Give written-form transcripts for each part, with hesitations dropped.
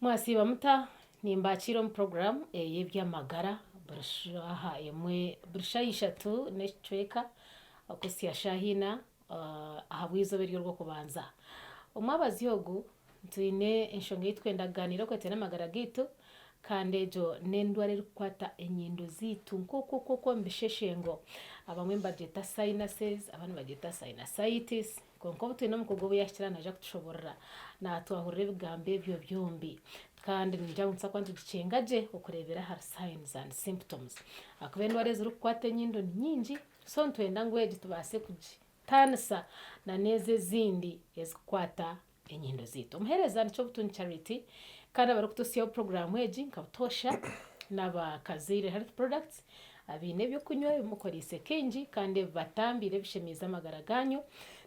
Mwasiiba muta? Nimbakiira omu puroguraamu ey'eby'amagara buri shaaha emwe buri shaaha ishatu n'ekicweka okuhitsya shaaha ina ahabw'eizooba eri orw'okubanza. Omwabazyo ogu twine enshonga ei turikwenda kugaaniiraho ekwataine n'amagara gaitu kandi egyo n'endwara erikukwata enyindo zaitu nk'oku oku oku omu bisheshengo. Abamwe nibagyeta sinuses abandi nibagyeta sinusitis. Kwonka obu twine omukugu obu yaahikire aha naija kutushoboorora naatwahurira ebigambo ebyo byombi. Kandi niinyija ngu nituza kuba nitugikyenga gye okureebera ahari signs and symptoms. Ahakuba endwara ezirikukwata enyindo ni nyingi, so nitwenda ngu egi tubaase kugitaanisa na n'ezo ezindi ezikukwata enyindo zaitu. Omuheereza ni Kyobutungi Charity kandi abarikututsyaho puroguraamu egi nka butoosha n'aba Kazaire Health Products abaine eby'okunywa ebi mukoreise kaingi kandi ebibatambiire ebishemeize amagara gaanyu.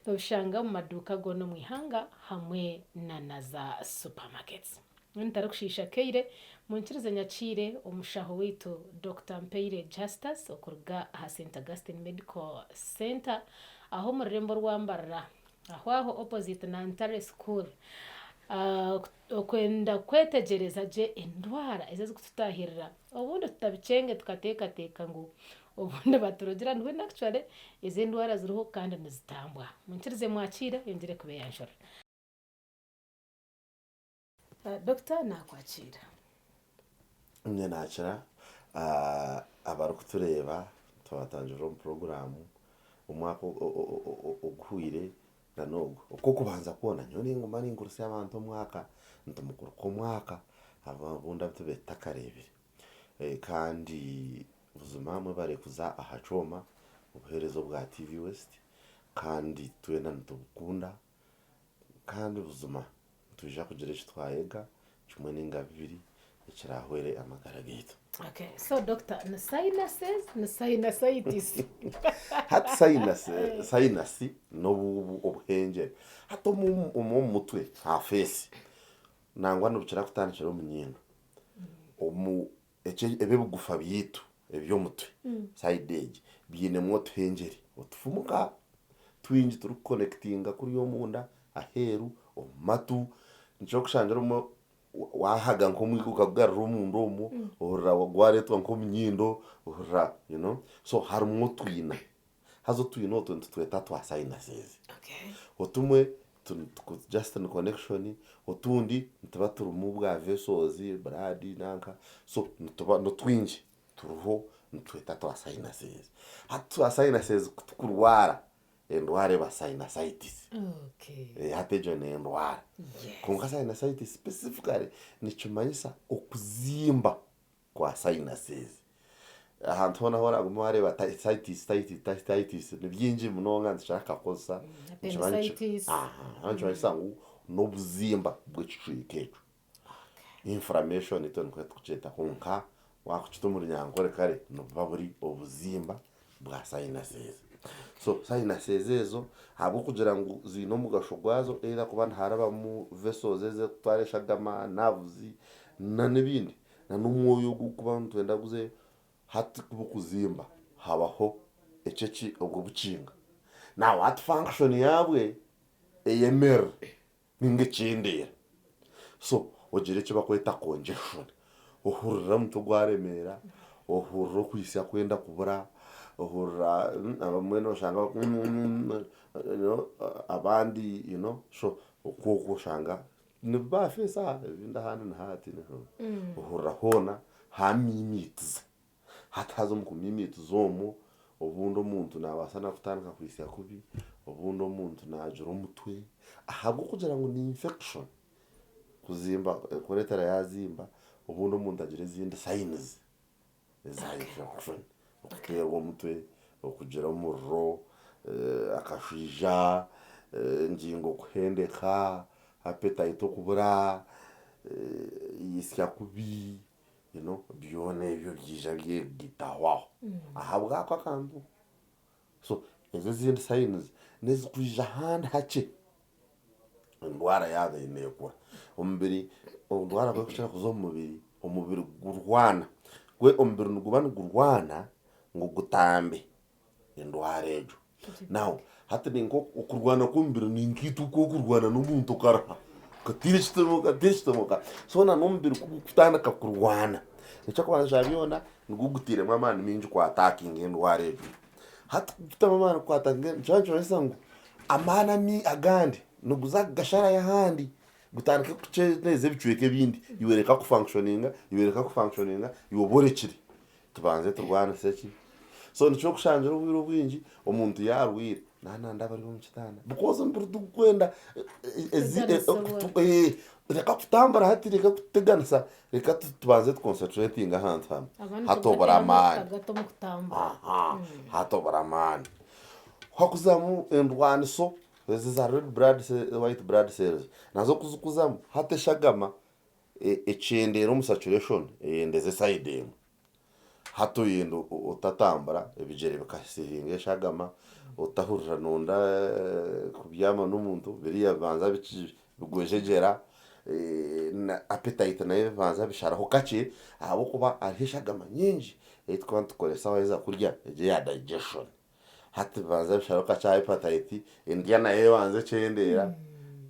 Noobishanga omu maduuka goona omu ihanga hamwe na na za supermarkets. Mbwenu ntarikushiisha kaire, munkirize nyakiire omushaho waitu Dokita Mpaire Justus okuruga aha Saint Augustine Medical Centre aho omu rurembo rwa Mbarara aho aho opposite na Ntare School. Okwenda kwetegyereza gye endwara ezi ezikututaahirira obundi tutabikyenge tukateekateeka ngu obundi baturogyera mbwenu actually ezi endwara ziriho kandi nizitambwa. Munyikirize mwakiire nyongyere kubeeyanjurira. Doctor naakwakiira. Nyowe naakira abarikutureeba twabatangirira omu puroguraamu omwaka oguhweire na n'ogu. Okw'okubanza kwona nyowe ninguma ningurutsya abantu omwaka nti mukuruka omwaka obundi abu tubaire tutakareebire. Kandi buzima mwebare kuza aha kyoma obuheereza obwa TV West kandi twena nitubukunda Kandi buzima nitwija kugira eki twayega kimwe nainga bibiri ekiraahwere amagara gaitu. Okay, so doctor, ni sinuses, ni sinusitis? Hati sinus, sinus n'obu obuhengyere. Hati omu omu mutwe aha face nangwa nibukira kutandikira omu nyindo. Omu eki ebi ebigufa byaitu eby'omutwe side egi biinemu otuhengyere otufumuka twingi turikukonekitinga kuriya omunda, aheeru, omu matu. Nikyo orikushangira obumwe waahaga nk'omwika okagugarura omunda omwo, ohurira gwareetwa nk'omu nyindo, ohurira you know, so harimu otwina. Haza otwina otwo nitutweta twa sinuses. Otumwe just ni connection, otundi nituba turimu bwa vessels, blood nanka, so nituba nitwingi turiho nitweta twa sinuses. Hati twa sinuses ku tukurwara, endwara eba sinusitis. Hati egyo n'endwara. Kwonka sinusitis specifically nikimanyisa okuzimba kwa sinuses. Ahantu hoona ahu oraagume waareeba sitis, titis ni bingi munonga nitukira kukakozesa. Nikiba Appendicitis. Aha, nikimanyisa ngu n'obuzimba bw'ekicweka ekyo. Inflammation itwe nikwo turikukyeta kwonka waakukita omu Runyankore kare nibuba buri obuzimba bwa sinuses. So sinuses ezo ahabw'okugira ngu ziine omugasho gwazo either kuba niharabamu vessels ezirikutwara eshagama, nerves n'ebindi. Na n'omwoyo ogurikuba nitwenda guze hati ku burikuzimba habaho eki eki obwo bukinga. Now hati function yaabwe eyemerera ninga ekyendeera. So ogira eki barikweta congestion, ohurira omutwe gwaremeera, ohurira okwitsya kwenda kubura, ohurira abamwe noshanga abandi you know so okwo okwo oshanga Nibiba aha feesi aha ebindi ahandi niho hataine Ohurira hoona haamiimiitiza. Hati haza omu kumiimiitiza omwo, obundi omuntu naabaasa n'okutandika kwitsya kubi, obundi omuntu naagira omutwe, ahabw'okugira ngu ni infection, kuzimba kureetera yaazimba, obundi omuntu agira ezindi signs eza infection, okuteerwa omutwe, okugira omuriro, akashwija, engingo kuhendeka, appetite okubura, eisya kubi, you know byona ebyo byaija byegaitaho aho ahabw'ako akantu. So ezo ezindi signs n'ezirikwija ahandi hakye endwara yaaba neekura. Omubiri endwara ku erikukira kuza omu mubiri, omubiri gurwana. Gwe omubiri niguba nigurwana ngu gutambe endwara egyo. Now hati ni nk'okurwana kw'omubiri ni nkaitwe oku orikurwana n'omuntu okaruha. Katiine ekitumuuka, tihaine ekitumuuka. So na n'omubiri ku gurikutandika kurwana, eky'okubanza kya byona nigwo gutairemu amaani maingi ku attackinga endwara egyo. Hati ku gutamu amaani ku attackinga, nikyo nikimanyisa ngu amaani agandi niguza kugasharayo ahandi gutandike kukyendeza ebicweka ebindi, iwe reka kufunctioninga, iwe reka kufunctioninga, iwe obe orekire. Tubanze turwanise ki? So nikyo orikushangira obwire obwingi omuntu yaarwaire naananda aba ari omu kitanda because omubiri tigukwenda reka kutambura hati reka kuteganisa reka tubanze tu concentratinge ahantu hamwe hati obure amaani hati obure amaani. Hakuzamu endwaniso ezi eza red blood white blood cells nazo kuzikuzamu hati eshagama ekyendeera omu saturation eyendeza esayidi emwe. Hati oyenda otatambura ebigyere bikasiringa eshagama, otahurira noyenda kubyama n'omuntu biriya bibanza bigwejegyera, na appetite nayo ebanza bisharaho kakye ahabw'okuba hariho eshagama nyingi ei turikuba nitukoresa waaheza kurya egi eya digestion. Hati bibanza bisharaho kakye aha appetite, endya nayo ebanza ekyendeera,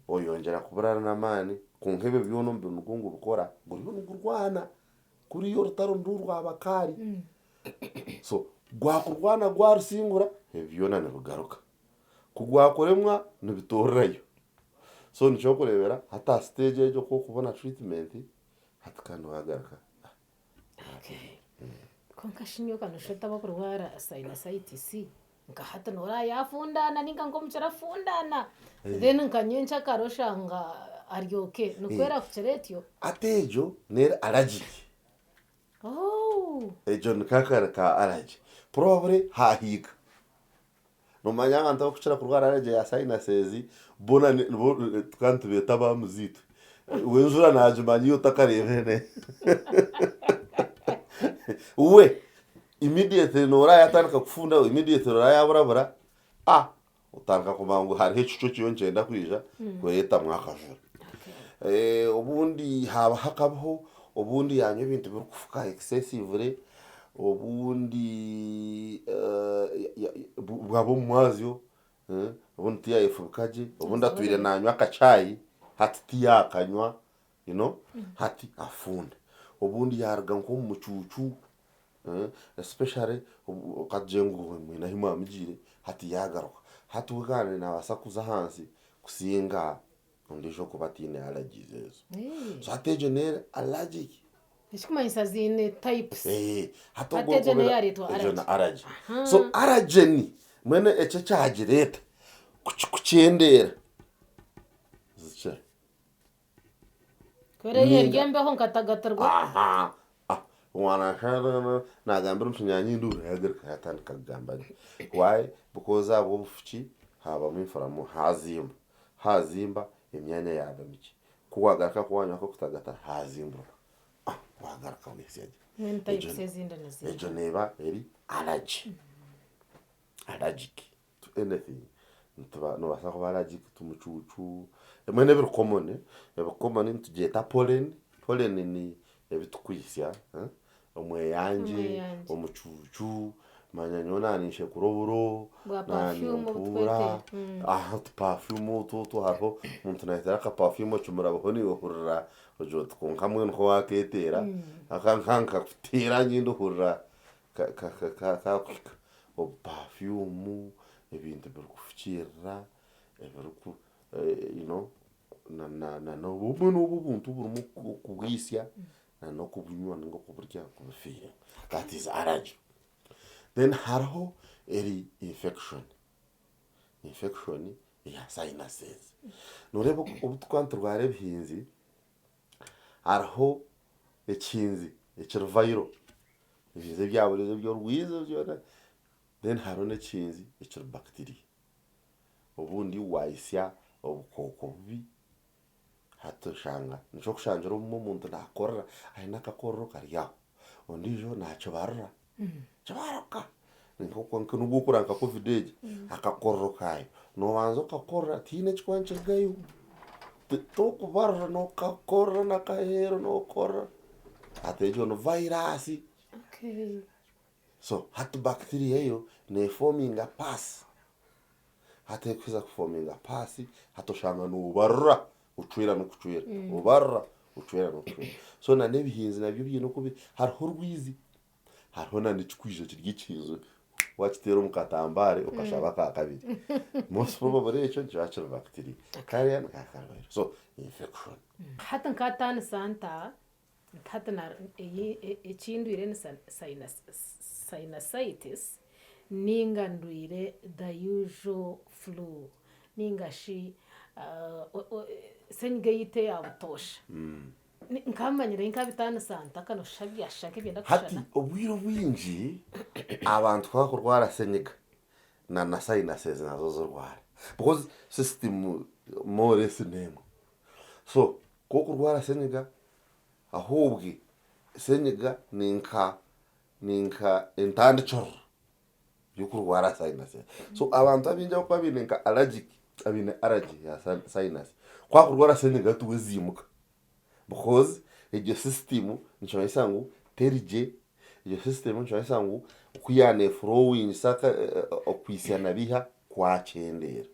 oyongyera kubura n'amaani kwonka ebyo byona omubiri nigwo nigubikora guriyo nigurwana. Kuriya orutaro nirwo rwa bakaari. So gwakurwana gwarusingura ebi byona nibigaruka. Ku gwakuremwa nibitoorerayo. So nikyo orikureebera hati aha siteegi egyo ku orikubona treatment hati kandi waagaruka. Kwonka shi nyowe ka nooshusha oti abakurwara sinusitis nka hati nooraba yaafundaana nainga nk'omukira afundaana then nka nyenkyakara oshanga ari okay nikwo erakukira etyo? Hati egyo n'eri allergic. Egyo ni kakara ka allergy. Probably haahiika. Noomanya abantu abarikukira kurwara allergy ya sinuses boona tukaba nitubeeta abaamuziitwe. We enjura naagimanya iwe otakareebire. We immediately noora yaatandika kufunda immediately ora yaaburabura, ah otandika kumanya ngu hariho ekicu ekiriyo nikyenda kwija kureetamu akajura. Obundi haaba hakabaho, obundi yaanywa ebintu birikufuka excessively, obundi bwaba omu mwazyo, obundi tiyaayefubika gye, obundi atwire naanywa akachai hati tiyaakanywa you know hati afunda. Obundi yaaruga nk'omu mucuucu especially katugire ngu mwine ahu mwamugiire hati yaagaruka, hati we kandi naabaasa kuza ahansi kusinga ondiijo okuba ataine allergies ezo. So hati egyo n'eri allergic. Ekirikumanyisa ziine types. Hati Hati ogwo egyo orikubeera neyo yareetwa egyo allergy. ni allergy. So allergen mbwenu ekyo ekyagireeta kukyendeera zikira. Kubera ei eri embeho nkatagatirwa. Aha ah omwana nagambira omushaija ngu yagaruka yatandika kugamba gye. Why? Because ahabw'obufuki habamu inflammation hazimba, hazimba emyanya yaaba mikye. Ku wagaruka ku wanywa ak'okutagata hazimburuka ah wagaruka wesya gye. Mbwenu types ezindi niziiha? Egyo neeba eri allergy, allergic. To anything nituba nobaasa kuba allergic to mucuucu ebimwe n'ebiri common, ebiri common nitugyeta pollen, pollen ni ebitukwitsya omweyangye, Omweyangye. omucuucu, manya nyowe naaba ninshekura oburo, Bwa naaba perfume obu nimpuura, twetera. aha otu perfume otu otu hariho omuntu naayeteera aka perfume okimurabaho naiwe ohurira ogira oti kwonka mbwenu ku waaketeera, aka nka nkakuteera nyine ohurira Kakuhika obupafyumu, ebintu birikufukiirira, ebiriku you know na obumwe n'obu obuntu oburimu okubwitsya na n'okubunywa ninga okuburya kubifiire that is allergy. Then hariho eri infection, infection eya sinuses. Nooreeba obu turikuba niturwara ebihinzi, hariho ekihinzi ekiri viral, ebihinzi ebya buriijo eby'orwizo byona, then hariho n'ekihinzi ekiri bacteria. Obundi waayitsya obukooko bubi, hati oshanga nikyo orikushangira obumwe omuntu naakorora aine akakororo kari aho, ondiijo naakibarura, kibaruka n'obu orikureeba nka covid egi, akakororo kaayo noobanza okakorora tihaine ekirikuba nikirugayo, torikubarura nookakorora n'akaheeru nookorora, hati egyo ni virus. So hati bacteria yo neefominga paasi, hati erikuheza kufominga paasi hati oshanga noobarura. Ocwera n'okucwera, obarira ocwera n'okucwera. So na n'ebihinzi nabyo biine oku biri. Hariho orwizi, hariho na n'ekikwija kiri ekihinzi wakiteera omu katambare okashaba aka kabiri. Most probably ekyo nikiba kiri bacteria. Kariya nikaba kari virus. So infection. Hati nkataanisa nta nti hati eki ndwaire ni sinusitis ninga ndwaire the usual flu ninga shi senyiga eyaitu eya butoosha. Nkamanyire nkabitaanisa nta noshusha byashusha nk'ebyenda Hati kushushana. obwire obwingi abantu ku bakurwara senyiga na na sinuses nazo zirwara because system more or less n'emwe. So ku okurwara senyiga Ahobwe senyiga ni nka ni nka entandikiriro y'okurwara sinus. So abantu abaingi abakuba baine nka allergic abaine allergy ya sinus, ku akurwara senyiga tiwe eziimuka because egyo system nikimanyisa ngu teri gye, egyo system nikimanyisa ngu oku yaaba neefurowingisa okwitsya na biiha kwakyendeera.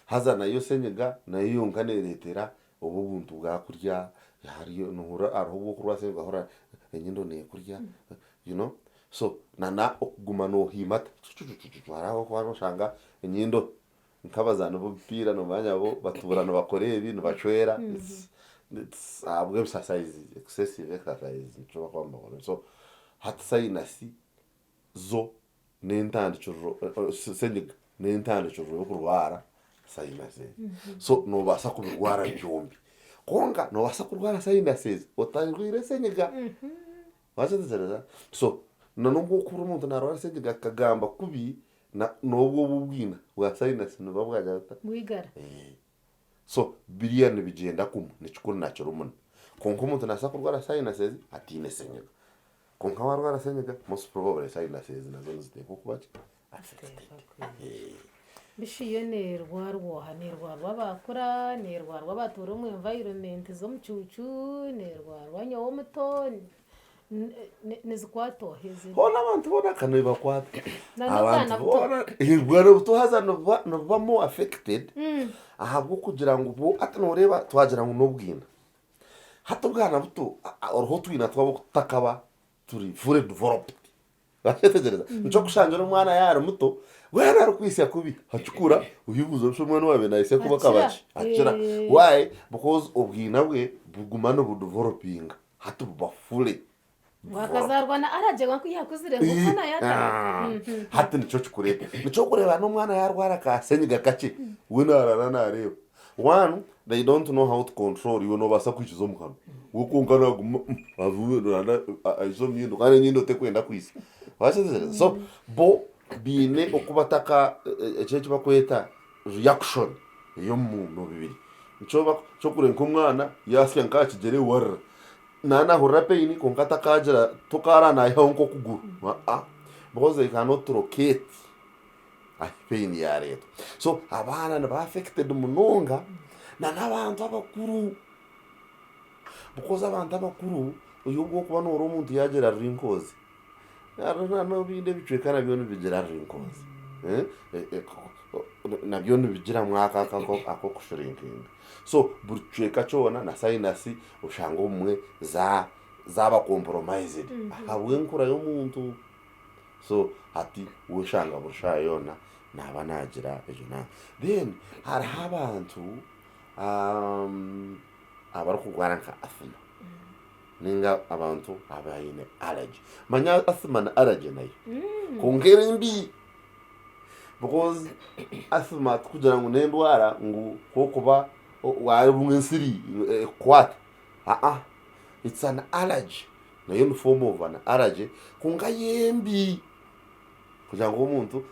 Haza nayo senyiga nayo yonka neereetera Obu obuntu bwakurya hariyo nohurira hariho obu okurwara sente okahurira enyindo nekurya you know so na na okuguma nohiimata cucucucucu hariho ahu orikuba noshanga enyindo nk'abazaani b'omupiira nomanya bo batuura nibakora ebi nibacwera it's it's ahabw'ebisasayizi excessive exercise nikyo barikuba nibakora so hati sayinasi zo n'entandikiriro senyiga n'entandikiriro y'okurwara sinuses. So noobaasa kubirwara byombi. Kwonka noobaasa kurwara sinuses otarwaire senyiga. Waakyetegyereza? So na n'obu orikuhurira omuntu naarwara senyiga akagamba kubi, na n'obwo obwina bwa sinus nibuba bwagira buta? Bwigara. So biriya nibigyenda kumwe, nikikuru nakirumuna. Kwonka omuntu naabaasa kurwara sinuses ataine senyiga. Kwonka waarwara senyiga, most probably sinuses nazo niziteekwa kuba ki? Affected. Bishi yo neerwarwa oha? Neerwarwa abaakura, neerwarwa abatuura omu environment z'omucuucu, neerwarwa nyowe omuto, Nizikwata oha ezi? Hoona abantu boona ka nibibakwata. Na n'obwana Abantu buto. boona obwana buto haza nibuba nibuba more affected ahabw'okugira ngu bwo hati nooreeba twagira ngu n'obwina. Hati obwana buto hariho otwina twabo tutakaba turi fully developed. Wakyetegyereza? Nikyo orikushangira omwana yaaba ari muto, weena arikwitsya kubi, akikura oyebuuza obu shi omwana owaabaire naitsya kubi akaba ki? Akira. Akira. Why? Because obwina bwe buguma nibudevelopinga hati buba fully Ngu akazaarwa na allergy ngu yakuzire ngu omwana yaatandika. Hati nikyo kikureeta. Nikyo orikureeba n'omwana yaarwara ka senyiga kakye, we naarara naareeba. One, they don't know how to control iwe noobaasa kwikiza omu kanwa. We kwonka naaguma ahikize omu nyindo kandi enyindo tekwenda kwitsya. Waakyetegereza? So bo baine oku bataka eki eki barikweta reaction ey'omu mubiri. Nikyo orikureeba nk'omwana yaasya nk'aha kigyere warira. Naaba naahurira pain kwonka takaagira tokaaraba naihaho nk'okuguru aa because they cannot locate ahu pain yaareetwa. So abaana niba affected munonga na n'abantu abakuru because abantu abakuru obu orikuba noreeba omuntu yaagira wrinkles hariho n'ebindi ebicweka nabyo nibigira wrinkles nabyo nibigiramu ak'okushrinkinga. So buri kicweka kyona na sinus oshanga obumwe zaaba compromised ahabw'enkura y'omuntu. So hati weshanga buri shaaha yoona naaba naagira egyo naama. Then hariho abantu abarikurwara nka asthma ninga abantu abaine allergy. Manya asthma na allergy nayo kwonka eri mbi because asthma tikugira ngu n'endwara ngu ku orikuba waarumwa ensiri ekukwate aa it's an allergy. Nayo ni form of an allergy kwonka yo embi kugira ngu omuntu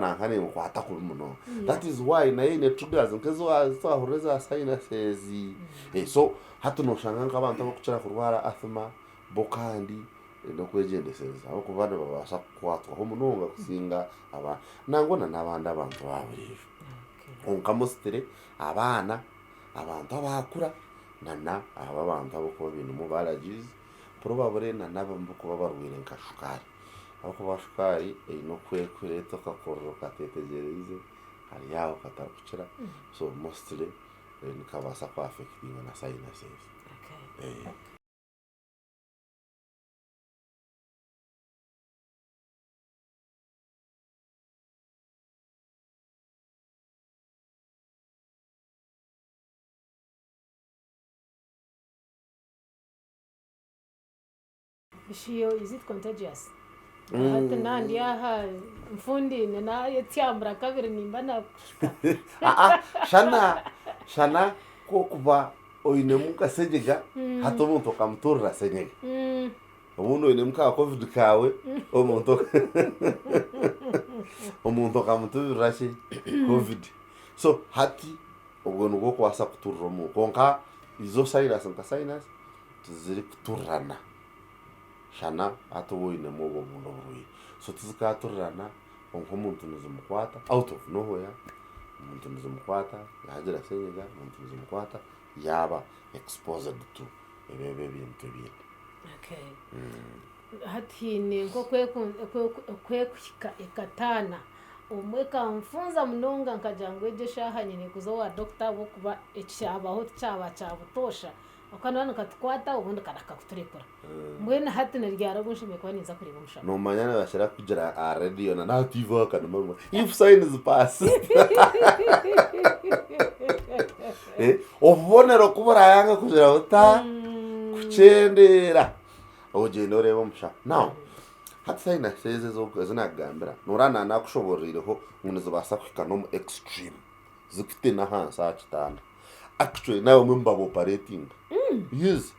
nanka nemukwata kubi munonga. That is why nayo eine triggers nk'ezi twahurira eza sinuses. So hati noshanga nk'abantu abarikukira kurwara asthma bo kandi n'okwegyendesereza ahabw'okuba nibabaasa kukwatwaho munonga kusinga abandi. Nangwa na n'abandi abantu ba buriijo. Kwonka mostly abaana, abantu abaakura na na abo abantu abarikuba bainemu allergies probably na n'abamu abarikuba barwaire nka shukaari. Ahabw'okuba shukaari eine oku erikureeta okakorora okatetegyereize kari aho katarikukira so mostly. Nikabaasa ku affectinga na sinuses. Okay. Bishi yo is it contagious? Hati nandi aha nfundiine nayetyambura kabiri nimba nakushika. Aa shana shana ku okuba oinemu nka senyiga hati omuntu okamuturira senyiga. Obundi oinemu ka covid kaawe omuntu omuntu okamuturira ki covid. So hati obwo nibwo okubaasa kuturira omuntu kwonka izo sinus nka sinus tizirikuturirana shana hati waaba oinemu obwo obundi oburwaire. So tizikaturirana kwonka omuntu nizimukwata out of nowhere, omuntu nizimukwata yaagira senyiga, omuntu nizimukwata yaaba exposed to ebi ebintu ebindi. Okay. Hati haine nk'okwekuhika ekataana, obumwe ekanfunza munonga nkagira ngu egi eshaaha nyine kuza owa dokita ahabw'okuba ekyabaho tikyaba kya butoosha. Ahabw'okuba nibaba nikatukwata obundi kareka kuturekura. Mbwenu hati ni ryari obu nshemereire kuba ninza kureeba omushaho? Noomanya nibakira kugira aha radiyo na n'aha TV akanuma ngu if signs persist. Obubonero ku burayanga kugira buta kukyendeera, ogyende oreebe omushaho. Now, hati sinuses ezi ezi naakugambira, noreeba naaba naakushoboororeireho ngu nizibaasa kuhika n'omu extreme. Zikute n'ahansi aha kitanda. Actually n'abamwe nibaba operatinga. Yes.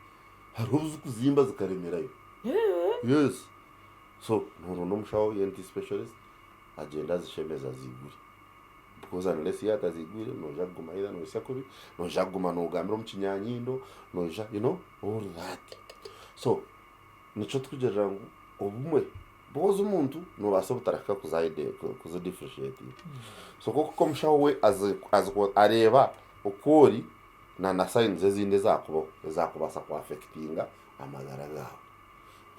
Hariho obu zikuzimba zikaremerayo. Yes. So noronda omushaho ENT specialist agyende azishemeze azigure. Because unless yaaba atazigwire noija kuguma either nohitsya kubi, noija kuguma nogambira omu kinyanyindo, noija you know all that. So nikyo turikugirira ngu obumwe Because omuntu nobaasa obutarahika kuzi differentiatinga. So kwonka omushaho we areeba oku ori na na signs ezindi ezakubaho ezakubaasa ku affectinga amagara gaawe.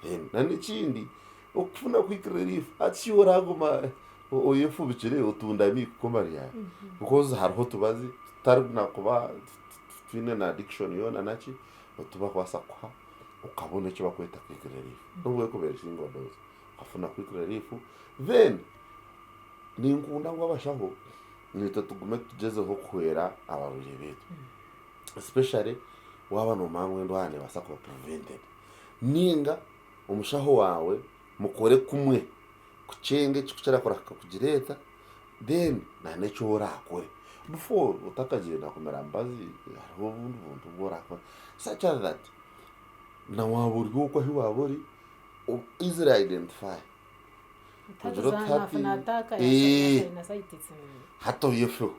Then na n'ekindi okufuna quick relief hati shi oraguma oyefubikire otundami kukoma ryari? Because hariho otubazi tutari nakuba titwine na addiction yoona naki otubakubaasa kukuha okabona eki bakweta quick relief. N'obu erikuba eri single dose okafuna quick relief then ninkunda ngu abashaho naitwe tugume tugyezeho kuhwera abarwaire baitu especially waaba noomanya ngu endwara neebaasa kuba prevented ninga omushaho waawe mukore kumwe kukyenga ekirikukira kurahika kugireeta then n'eki oraakore before otakagyenda kumira mibazi hariho obundi buntu obu orakora such as that Na waaba ori okwo ahu waaba ori, easily identify. Ogire oti hati, ee, hati oyefeho.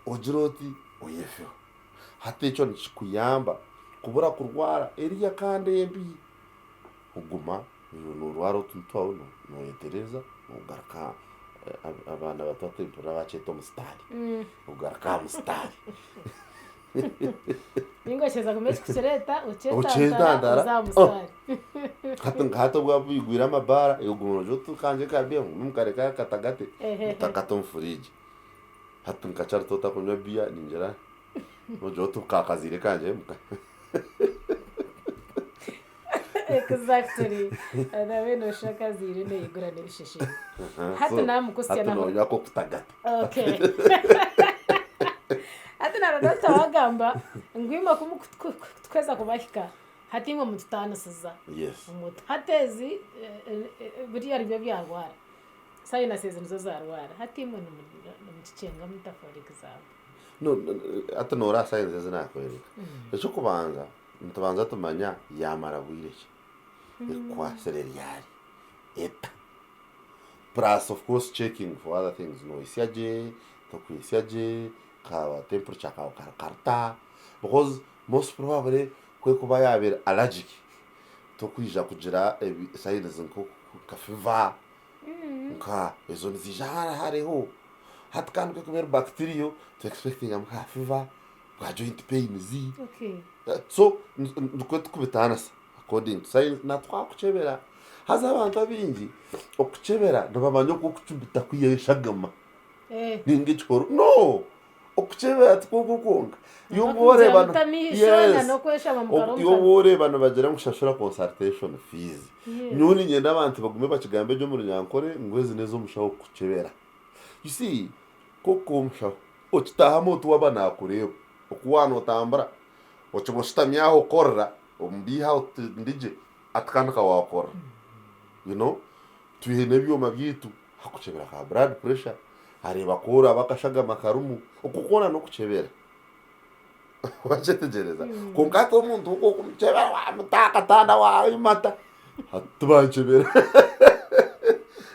Ogire oti oyefeho. Hati ekyo nikikuyamba kubura kurwara eriya kandi embi. Oguma noorwara otuntu twawe nooyetereza, ogaruka abaana bato hati mpurira bakyeta omusitaari, ogaruka aha musitaari. Ninga osheza gume ekikukireeta okyetantara Okyetantara, oza aha musitaari. Hati nka hati obu baigwire amabaara, oguma noogira oti kangye ka biya ngume nkareke akatagate, Ehehe. ntakata omu furiigi. Hati nka Charity otakunywa biya ningira noogira oti ka kazaire kangye muka. Exactly. Nawe nooshusha akazaire neeyigura n'ebisheshe. Hati So, naamukusya hati naho. noonywa ak'okutagata. Okay. Hati na doctor wagamba ngu imwe ku mukutukweza kubahika hati imwe mututaanisiza. Yes. Ngu hati ezi buriya nibyo byarwara. Sinus ezi nizo zarwara. Hati imwe nimukikyenga muta for example? No, hati noreeba signs ezi naakworeka. Eky'okubanza nitubanza tumanya yaamara bwire ki, ekukwatsire ryari, eta. Plus of course checking for other things nohitsya gye, tokuhitsya gye, ka temperature kaawe kari karuta because most probably ku erikuba yabaire allergic tokwija kugira signs nka fever nka ezo niziija hariho. Hati kandi ku erikuba eri bacterial tu expectinga nka fever, nka joint pains so nikwo turikubitaanisa. According to science na twakukyebera haza abantu abaingi okukyebera nibamanya oku okucumita kwihayo eshagama ninga ekihoro no! Okukyebera tikwo kwonka. Iwe obu N'okugira oreeba muta amaisho na yes. n'okweshaba mukara Obu omu iwe obu kanwa. oreeba nibagira ngu shashura consultation fees. Yes. Nyowe niinyenda abantu bagume bakigambe gye omu Runyankore ngu ezi n'ez'omushaho kukukyebera. You see, nk'oku omushaho okitaahamu oti waaba naakureeba, oku waaba nootambura, okiba oshutami aho okorera, omubiiha oti ndi gye, ati kandi ka waakorera. You know, twine ebyoma byaitu Akukyebera ka blood pressure, areeba ku oraba akashagama karimu, okwo kwona n'okukyebera. Wakyetegyereza? Kwonka hati omuntu ku orikumukyebera wamuta aha katanda wayimata, hati tibankyebera.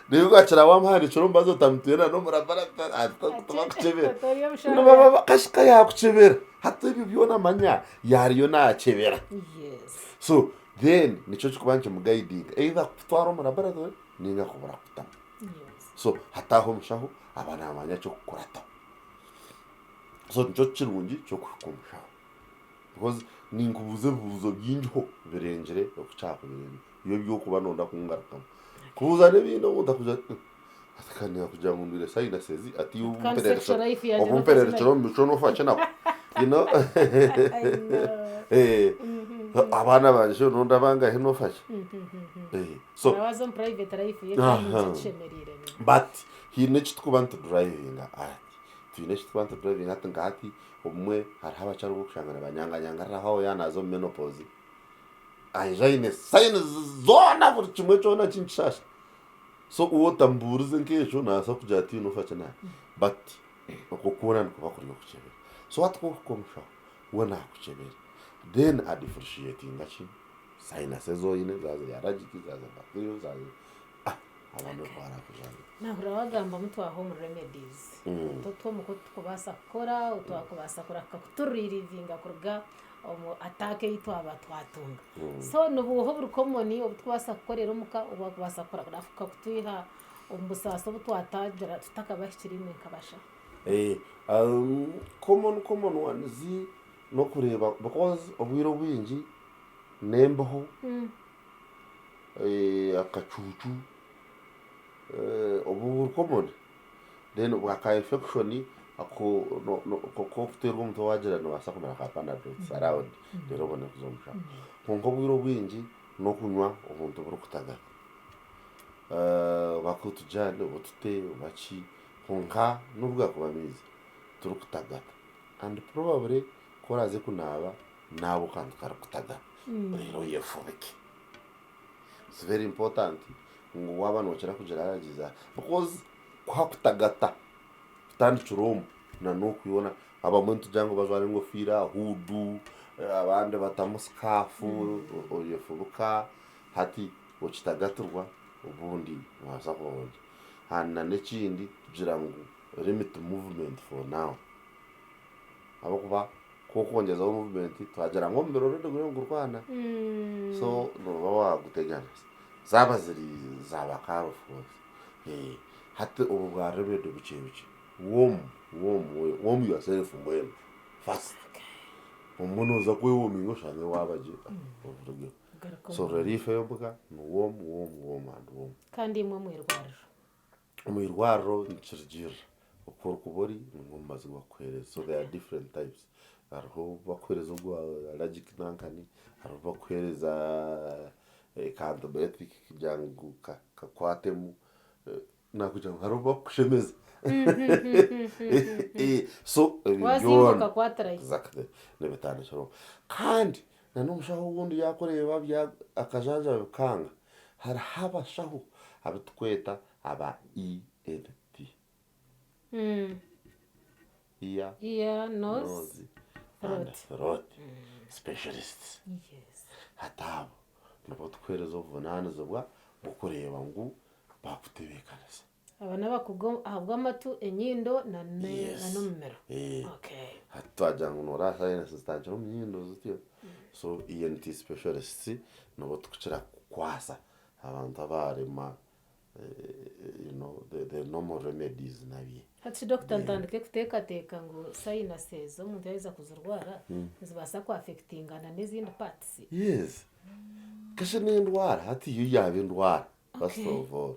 Reero okakira wamuhandiikira omubazi otamutwire na n'omu laboratory hati tibakukyebera. Otori omushaho Nibaba kashika yakukyebera. Hati ebyo byona manya yaariyo nakyebera. Yes. So then nikyo kirikuba nikimuguidinga either kukutwara omu laboratory ninga kubura kutamu. So hataaha omushaho aba naamanya eky'okukurataho. So nikyo kirungi ky'okuhika omushaho because ninkubuuza ebibuuzo bingiho birengire oku kyakubaire biri eby'okuba nooyenda kungarukamu. Kubuuza n'ebindi omuntu akugira ati hati ka naakugira ngu ndwaire sinuses ati iwe Kandi sexual life yangye obu mpererekire omu micwe noofa ki nako? You know? Abaana bangye shi noondi abangahe noofa ki? So Orabaza omu private life ye kandi Aha. nikyo kishemereire. But haine eki turikuba nitudrivinga ati twine eki turikuba nitudrivinga ati nka hati obumwe hariho abakyara obu orikushanga nibanyanganyangariraho aho yaaba naaza omu menopause aija aine signs zoona buri kimwe kyona kinikishaasha so waaba otamubuurize nk'ekyo naabaasa kugira ati noofa ki naanye but okwo kwona nikuba kuri okukyebera so hati ku orikuhika omushaho we naakukyebera then adifferentiatinga ki Sinus ezi oine zaaba ziri allergic, zaaba ziri bacterial, zaaba ziri ah abandi otwara kujanjaba. Nahurira wagamba mutwaha omu remedies otwo oku tukubaasa kukora otwakubaasa kurahika kuturelivinga kuruga omu attack ei twaba twatunga. So nibuuha oburi common obu tukubaasa kukorera omuka obwakubaasa kurahuka kutwiha omu busaasi obu twatagira tutakabahikire imwe nk'abashaho? Common common ones n'okureeba because obwire obwingi n'embeho, akacuucu, obu buri common then obwa ka infection ak'okuteerwa omutwe waagira noobaasa kumira ka panadol it's allowed reero obone kuza omu mushaho. Kwonka obwire obwingi n'okunywa obuntu burikutagata oba nk'otujaani oba otute oba ki kwonka n'obu gaakuba amaizi turikutagata and probably ku oraaze kunaaba naaba akantu karikutagata reero oyefubike. It's very important ngu waaba nookira kugira allergies because ku hakutagata kutandikira omu na n'okwibona abamwe nitugira ngu bajwara engofiira, huudu, abandi batamu sikaafu oyefubika hati okitagatirwa obundi noobaasa kuba And na n'ekindi kugira ngu limit movement for now ahabw'okuba Ku okwongyezaho movement twagira ngu omubiri already guriyo nigurwana so nooba waaguteganisa. Zaaba ziri zaaba kaara of course. Hati obu bwa remedy bukye bukye, warm, warm, warm yourself mbwenu first. Obumwe nooza kwewominga oshange waaba gye orugeho. So relief ey'omuka ni warm, warm, warm and warm. Kandi imwe omu irwariro? Omu irwariro nikirugiirira oku orikuba ori nimwo omubazi bakukuheereza so there are different types hariho obu bakuheereza ogwa allergic nankani hariho obu bakuheereza ka antibiotic kugira ngu kakwatemu nakugira ngu hariho obu bakukushemeza so ebyo Waazimba byona okakwatirayo. exactly nibitandikira omu kandi na n'omushaho owundi yaakureeba akajanjaba bikanga Hariho abashaho abu turikweta aba ENT, Ear, Ear, nose, Nose and throat. Throat Specialists. Yes. Hati abo nibo turikuheereza obuvunaanizibwa bw'okureeba ngu baakutebeekanisa. Aba n'abakugu ahabw'amatu, enyindo na Yes. n'omumiro. Eh. Okay. Hati twagira ngu nooraba sinuses zitandikira omu nyindo zityo. So ENT specialists nibo turikukira kukwasa abantu abaarema you know the normal remedies nabyo. Hati shi dokita ntandike kuteekateeka ngu sinuses omuntu yaaheza kuzirwara nizibaasa ku affectingana n'ezindi parts? Yes. Kasha n'endwara hati yo yaaba endwara. First of all.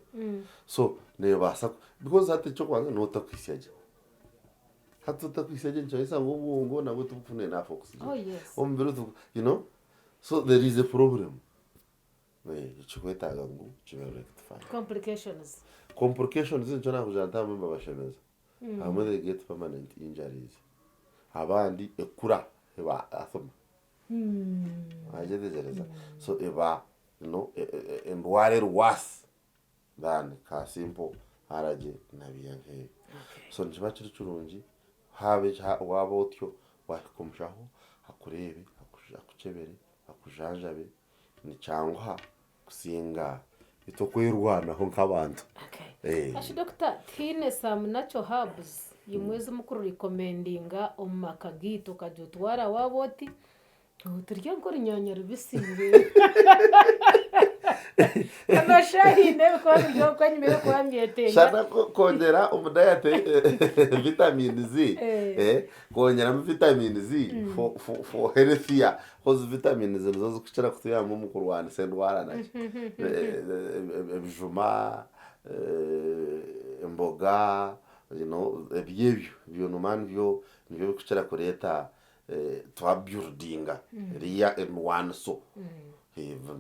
So neebaasa because hati eky'okubanza nootakuhitsya gye. Hati otakwitsya gye nikimanyisa ngu obwongo nabwo tibukufuna enough oxygen. Oh yes. Omubiri tigu you know so there is a problem ekikwetaaga ngu kibe rectified. Complications. Complications nikyo naakugira nti abamwe nibabashemeza, abamwe they get permanent injuries, abandi ekura eba asthma. Wagyetegyereza? So eba you know endwara eri worse than ka simple allergy na biya nk'ebyo. So nikiba kiri kirungi haaba waaba otyo waahika omushaho akureebe, akukyebere, akujanjabe, nikyanguha kusinga itwe okwerwanaho nk'abantu. Okay. Kashi doctor tihaine some natural herbs imwe ezi mukurikomendinga omu maka gaitu okagira oti waaba oti Turye nk'orunyaanya rubisi Noshusha haine ebikuba biri okwo enyima ebikuba nibyetenga. Shana kwongyera omu diet vitamin Z, kwongyeramu vitamin Z for healthier coz vitamins nizo zirikukira kutuyamba omu kurwanisa endwara naki. Ebijuma, emboga, you know ebyo ebyo ebyo noomanya nibyo birikukira kureeta twa buildinga eriya endwaniso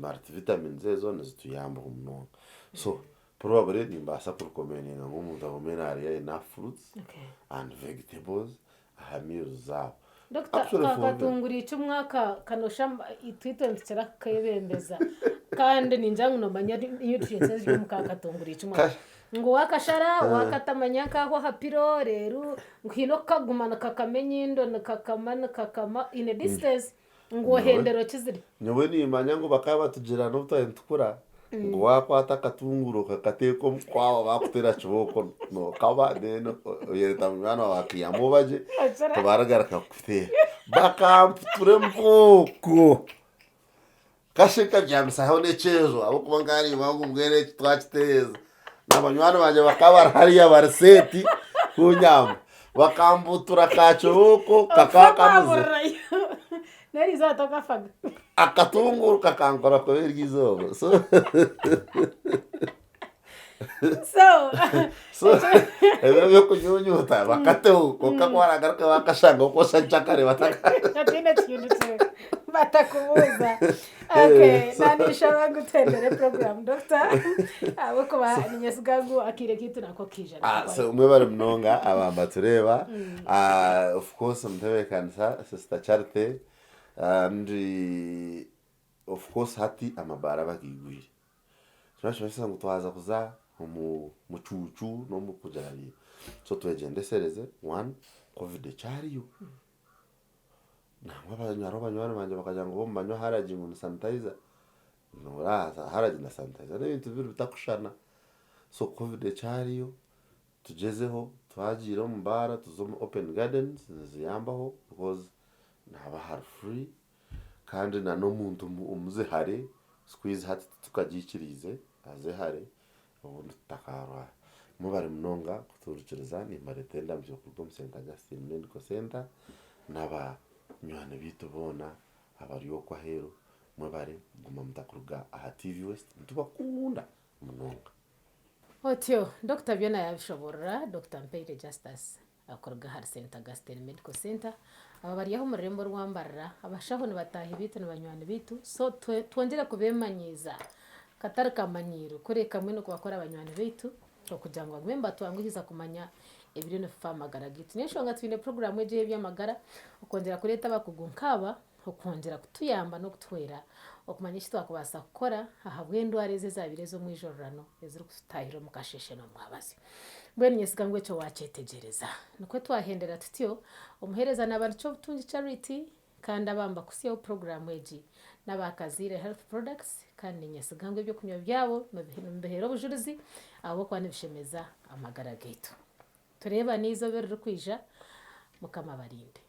multivitamins ezo nizituyambaho munonga so probably nimbaasa ku recommendinga ngu omuntu agume naarya enough fruits and vegetables aha meals zaabo. Doctor, Actually ka for them. katunguru icumu aka kanosha itwe nitukira kukebembeza kandi ningira ngu nomanya nutrients eziri omu ka katunguru icumu aka. Ngu wakashara wakatamanya nkaho aha piro reero ngu haine okukaguma nikakama enyindo nikakama nikakama in a distance ngu ohendera okizire. Nyowe nimanya ngu bakaba batugira n'obu twaba nitukura ngu wakwata akatunguru okakateeka omu kwawa bakuteera kibooko nokaba then oyeta munywani waawe akaihamu obagye tibarigaruka kukuteera. Bakamputura embooko! Kasha nkabyamisaho n'ekyejo ahabw'okuba nkaba nimanya ngu mbwenu eki twakitereeza. Na banywani bangye bakaba bari hariya bari seeti kunyamba. Bakambutura ka kibooko kakaba kamizire. N'erizooba tokafaga. Akatunguru kakankora kubi eryo izooba. So So, so ebyo eby'okunyunyuta bakateho kwonka ku baragaruka bakashanga okwosha nkyakare bataka hataine ekihindukire batakubuuza. Okay, naanishaba ngu tuhendere program doctor ahabw'okuba niinyesiga ngu akaire kaitu nako kaija Ah, nikabaho. so mwebare munonga abambatureeba Ah, of course omutebeekanisa sister Charity and of course hati amabaara bagaigwire Nikyo nikimanyisa ngu twaza kuza omu mucuucu n'omu kugira bi so twegyendesereze one covid ekyariyo nangwa hariho banywani bangye bakagira ngu bo nibanywa haragi ngu ni sanitizer nooraha haragi na sanitizer n'ebintu bibiri bitakushushana so covid ekyariyo tugyezeho twagiire omu baara tuze omu open gardens niziyambaho because nihaba hari free. Kandi na n'omuntu omuze hare, squeeze hati titukagiikiriize, aze hare obundi tutakaarwara. Mwebare munonga kutuhurikiriza, nimbareetera endamukyo kuruga omu Saint Augustine Medical Centre n'abanywani baitu boona abari okwo aheeru, mwebare kuguma mutakuruga aha TV West, nitubakunda munonga. Otyo Dokita byona yaabishoboorora, Dokita Mpaire Justus. Kuruga ahari Saint Augustine Medical Centre, aba bari aha omu rurembo orwa Mbarara, abashaho ni bataahi baitu ni banywani baitu so twongyere kubeemanyiiza katari kamanyiiro kureka mbwenu kubakora banywani baitu okugira ngu bagume nibatwanguhiza kumanya ebiriyo nibifa aha magara gaitu. N'enshonga twine puroguraamu egi ey'eby'amagara okwongyera kureeta abakugu nk'aba okwongyera kutuyamba n'okutuhwera okumanya eki twakubaasa kukora ahabw'endwara ezi ezaabaire ez'omwijururano ezirikututaahirira omu kasheeshe n'omu mwabazyo. Mbwenu niinyesiga ngu ekyo waakyetegyereza. Nikwo twahendera tutyo, omuheereza naaba ari Kyobutungi Charity kandi abamba kuhitsyaho puroguraamu egi n'aba Kazaire Health Products kandi niinyesiga ngu eby'okunywa byabo nibiheera obujurizi ahabw'okuba nibishemeza amagara gaitu. Tureebane eizooba eririkwija, Mukama abarinde.